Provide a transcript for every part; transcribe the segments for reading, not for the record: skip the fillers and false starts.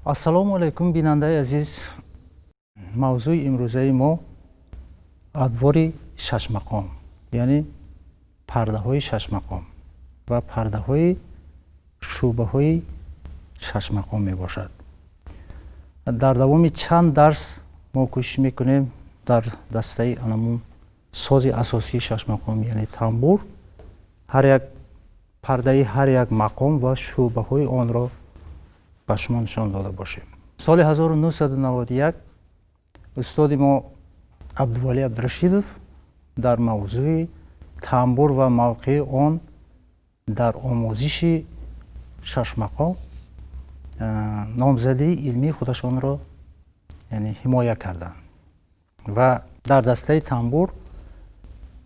Ассалому алайкум, бинандаи азиз. Мавзӯи имрӯзаи мо адвори шашмақом, яъне пардаҳои шашмақом ва пардаҳои шӯъбаҳои шашмақом мебошад. Дар давоми чанд дарс мо кӯшиш мекунем дар дастаи анамун сози асосии шашмақом, яъне тамбур, ҳар як пардаи ҳар як мақом ва шӯъбаҳои онро ба шумо нишон дода бошем. Соли 1991 устоди мо Абдувалӣ Абдурашидов дар мавзӯи тамбур ва мавқеи он дар омӯзиши шашмақом номзадии илмии худашонро, яъне, ҳимоя карданд ва дар дастаи тамбур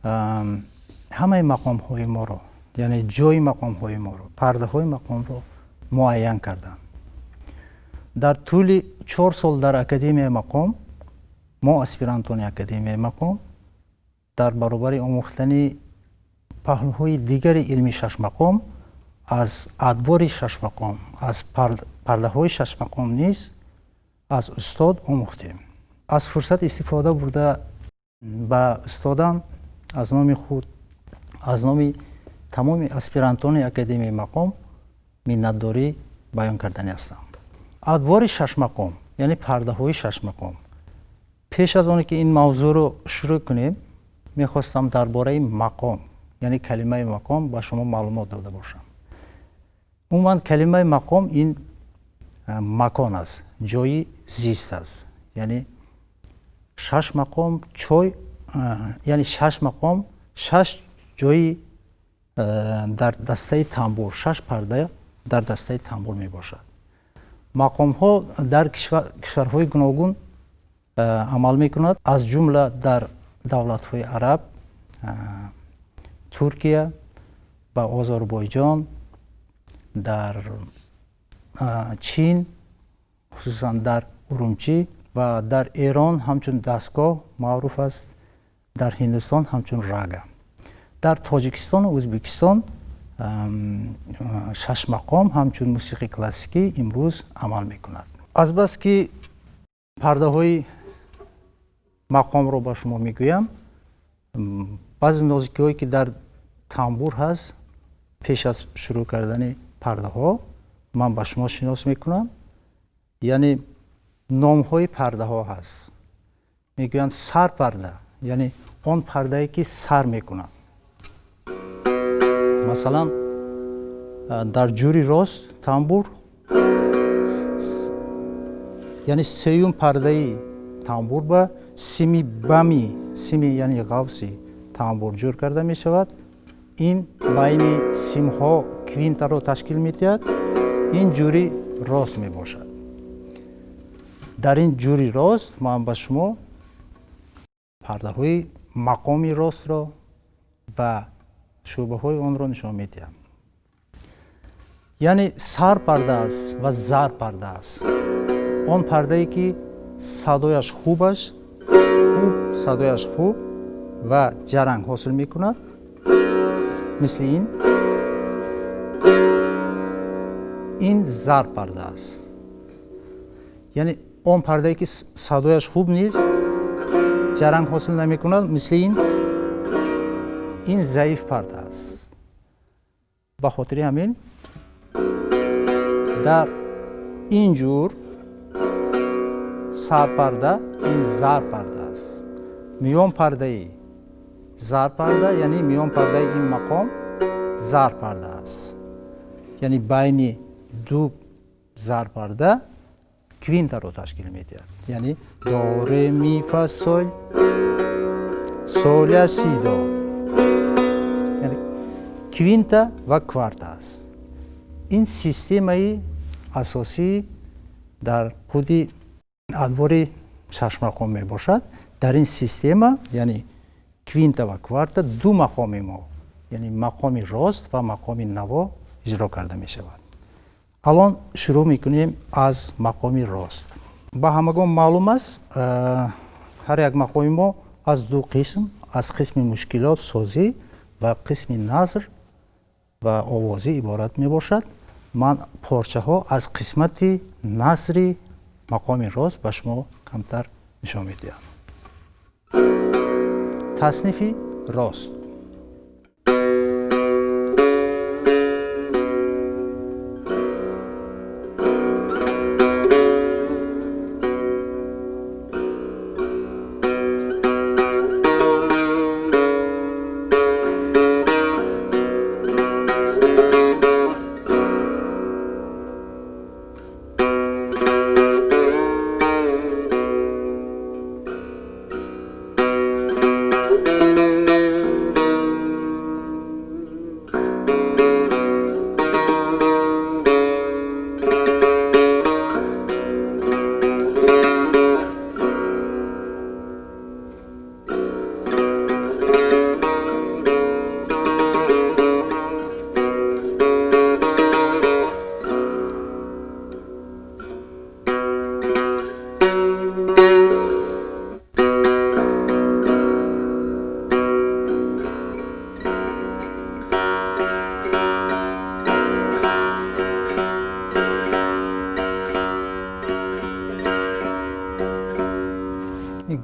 ҳамаи мақомҳои моро, яъне ҷои мақомҳои моро, пардаҳои мақомро муайян карданд. Дар тӯли 4 сол дар Академияи мақом мо, аспирантони Академияи мақом, дар баробари омӯхтани паҳлӯҳои дигари илми шашмақом, аз адвори шашмақом, аз пардаҳои шашмақом низ аз устод омӯхтем. Аз фурсат истифода бурда, ба устодам аз номи худ, аз номи тамоми аспирантони Академияи мақом миннатдорӣ баён карданӣ ҳастам. Адвори шашмақом, яъне пардаҳои шашмақом. Пеш аз оне ки ин мавзӯъро шурӯъ кунем, мехостам дар бораи мақом, яъне калимаи мақом, ба шумо маълумот дода бошам. Умуман, калимаи мақом ин макон аст, ҷои зист аст. Яъне шаш мақом чой, яъне шаш мақом, шаш ҷои дар дастаи тамбур, шаш парда дар дастаи тамбур мебошад. Мақомҳо дар кишварҳои гуногун амал мекунад, аз ҷумла дар давлатҳои араб, Туркия ва Озарбойҷон, дар Чин, хусусан дар Урумчӣ, ва дар Эрон ҳамчун дастгоҳ маъруф аст, дар Ҳиндустон ҳамчун рага. Дар Тоҷикистону Ӯзбекистон шашмақом ҳамчун мусиқии классикӣ имрӯз амал мекунад. Азбаски пардаҳои мақомро ба шумо мегӯям, баъзе нозикиҳое ки дар тамбур ҳаст, пеш аз шурӯъ кардани пардаҳо ман ба шумо шинос мекунам. Яъне номҳои пардаҳо ҳаст. Мегӯянд сарпарда, яъне он пардае ки сар мекунад. Масалан, дар ҷури рост тамбур, яъне сеюм пардаи тамбур ба сими бами, сими, яъне ғавси тамбур ҷур карда мешавад. Ин байни симҳо квинтаро ташкил медиҳад. Ин ҷури рост мебошад. Дар ин ҷури рост ман ба шумо пардаҳои мақоми ростро ва шӯъбаҳои онро нишон медиҳам. Яъне сар парда аст ва зар парда аст. Он пардае ки садояш хубаш хуб, садояш хуб ва ҷаранг ҳосил мекунад, мисли ин, ин зар парда аст. Яъне он пардае ки садояш хуб нест, ҷаранг ҳосил намекунад, мисли ин, ин заиф парда аст. Ба хотири ҳамин дар ин ҷур сарпарда ин зарпарда аст. Миён пардаи зарпарда, яъне миён пардаи ин мақом зарпарда аст. Яъне байни ду зарпарда квинтаро ташкил медиҳад, яъне до, ре, ми, фа, соль, соль, ля, си, до, яъне квинта ва кварта аст. Ин системаи асосӣ дар худи адвори шашмақом мебошад. Дар ин система, яъне квинта ва кварта, ду мақоми мо, яъне мақоми рост ва мақоми наво, иҷро карда мешавад. Алон шурӯъ мекунем аз мақоми рост. Ба ҳамагон маълум аст, ҳар як мақоми мо аз ду қисм, аз қисми мушкилот созӣ ва қисми назр ва овозӣ иборат мебошад. Ман порчаҳо аз қисмати насри мақоми рост ба шумо камтар нишон медиҳам. Таснифи рост.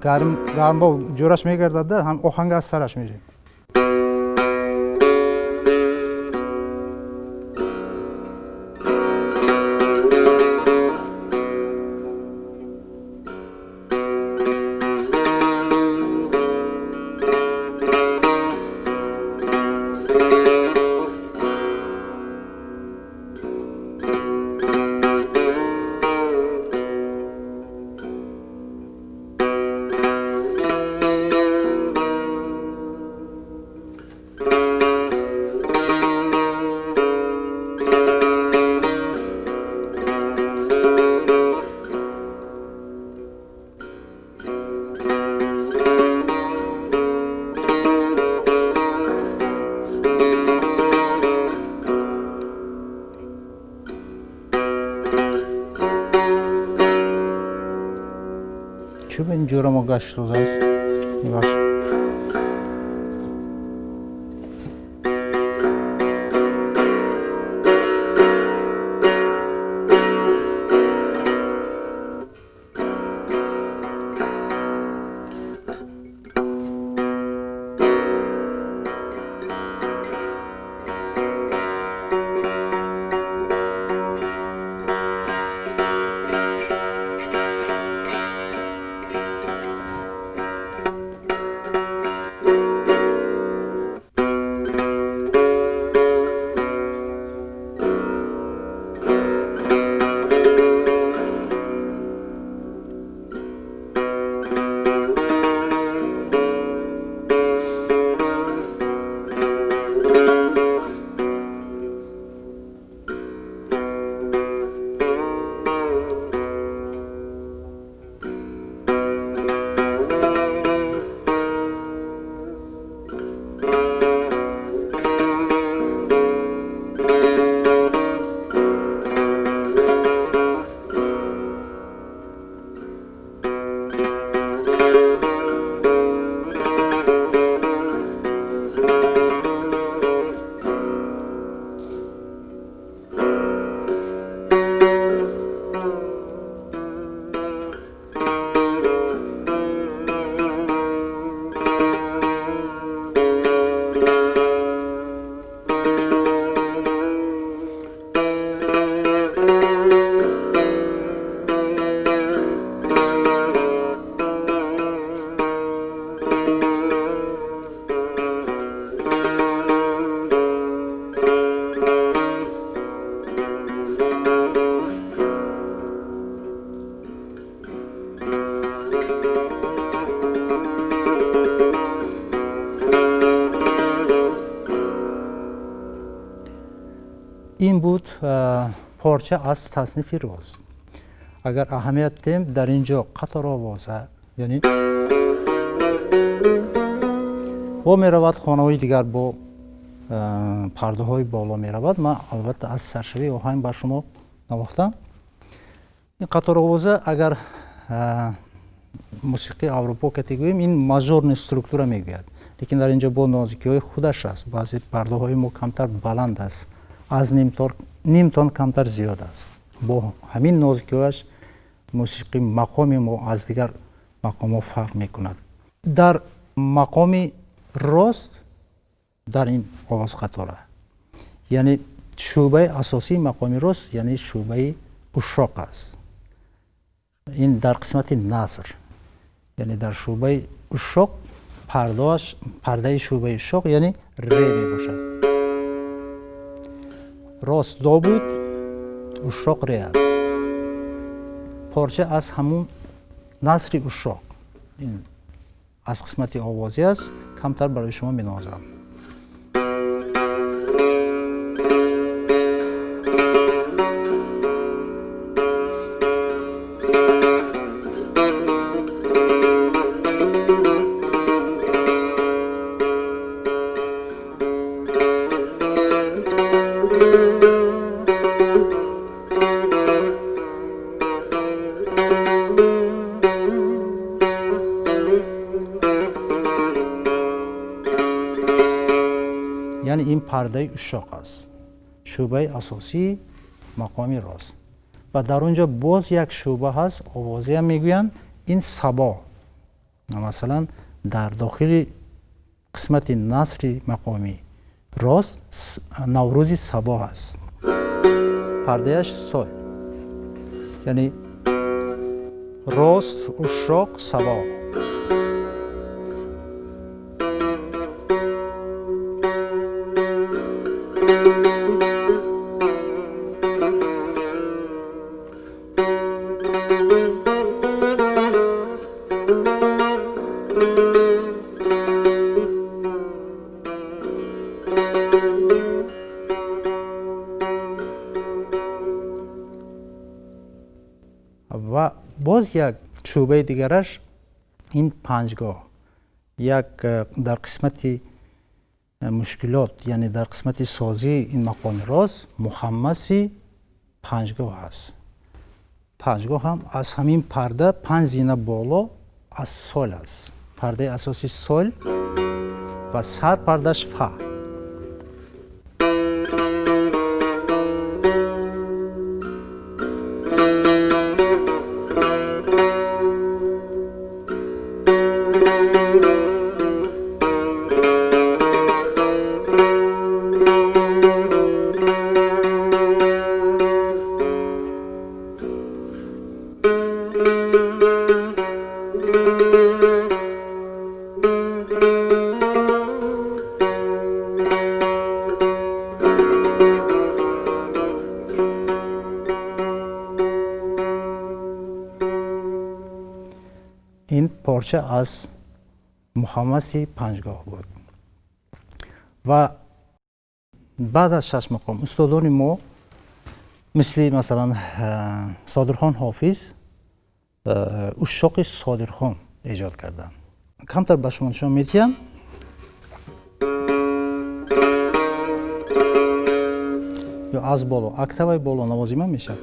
Гарм бо ҷӯраш мегардад, ҳам оҳанг аз сараш мерем. Чӯб ин ҷӯра мо гашт додааст. Мебахшед. Ин буд порча аз таснифи рост. Агар аҳамият диҳем, дар ин ҷо қаторовоза, яъне бо меравад хонаҳои дигар бо пардаҳои боло меравад. Ман албатта аз саршавии оҳанг бар шумо навохтам. Ин қаторовоза агар мусиқии Аврупо кати гӯем, ин мажорный структура мегӯяд, лекин дар ин ҷо бо нозикиҳои худаш аст. Баъзе пардаҳои мо камтар баланд аст, аз нимтор Ним тон камтар зиёд аст. Бо ҳамин нозикиҳояш мусиқии мақоми мо аз дигар мақомҳо фарқ мекунад. Дар мақоми рост дар ин овозқатора, яъне шӯъбаи асосии мақоми рост, яъне шӯъбаи ушшоқ аст. Ин дар қисмати наср, яъне дар шӯъбаи ушшоқ пардааш, пардаи шӯъбаи ушшоқ яъне ре мебошад. Рост до буд, ушшоқ ре аст. Порча аз ҳамун насри ушшоқ, ин аз қисмати овозӣ аст, камтар барои шумо менавозам. Яъне ин пардаи ушшоқ аст, шӯъбаи асосии мақоми рост. Ва дар он ҷо боз як шӯъба ҳаст, овозиам мегӯянд, ин сабо. Масалан, дар дохили қисмати насри мақоми рост наврӯзи сабо ҳаст, пардаяш соль, яъне рост, ушшоқ, сабо. Ва боз як шӯъбаи дигараш ин панҷгоҳ, як дар қисмати мушкилот, яъне дар қисмати созии ин мақоми рост мухаммаси панҷгоҳ аст. Панҷгоҳ ҳам аз ҳамин парда панҷ зина боло аз соль аст. Пардаи асоси соль ва сар пардаш фа. Ин порча аз мухаммаси панҷгоҳ буд. Ва баъд аз шаш мақом устодони мо мисли масалан Содирхон Ҳофиз ушшоқи Содирхон эҷод карданд. Камтар ба шумо нишон медиҳам. Ё аз боло, октаваи боло навозима мешавад.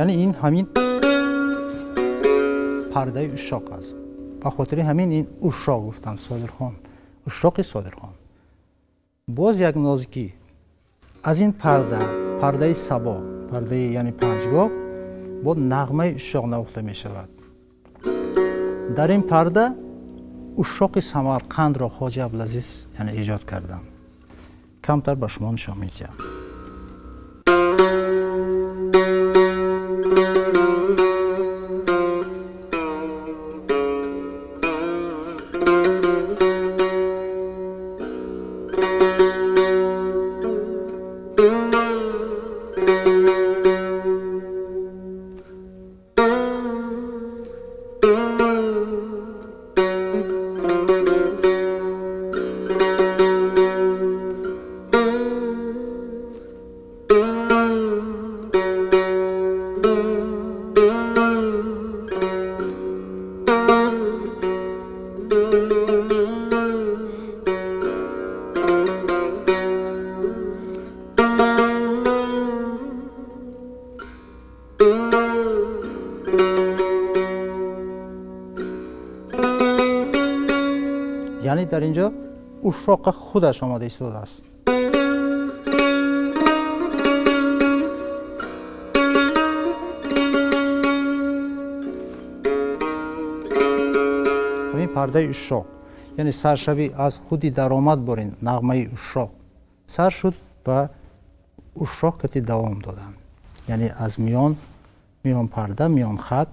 Яъне ин ҳамин пардаи ушшоқ аст. Ба хотири ҳамин ин ушшоқ гуфтанд, Содирхон, ушшоқи Содирхон. Боз як нозикӣ аз ин парда, пардаи сабо, пардаи яъне панҷгоҳ бо нағмаи ушшоқ навохта мешавад. Дар ин парда ушшоқи Самарқандро Хоҷа Абдулазиз яъне эҷод карданд. Камтар ба шумо нишон медиҳам. Яъне дар инҷо ушшоқ худаш омада истодааст. Ҳамин пардаи ушшоқ, яъне саршавӣ аз худи даромад борин нағмаи ушшоқ сар шуд ва ушшоқ кати давом доданд. Яъне аз миён, миён парда, миён хат,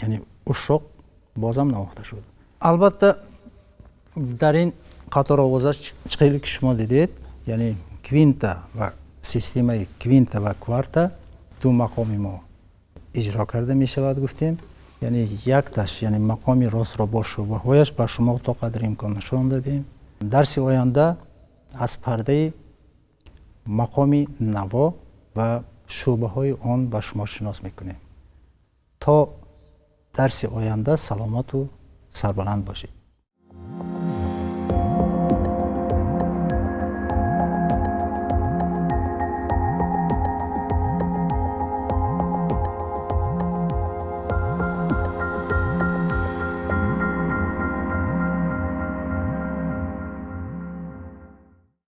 яъне ушшоқ бозам навохта шуд. Албатта дар ин қаторовоза чӣ хеле ки шумо дидед, яъне квинта ва системаи квинта ва кварта ду мақоми мо иҷро карда мешавад, гуфтем. Яъне якташ, яъне мақоми ростро бо шӯъбаҳояш ба шумо то қадри имкон нишон додем. Дарси оянда аз пардаи мақоми наво ва шӯъбаҳои он ба шумо шинос мекунем. То дарси оянда саломату сарбаланд бошед.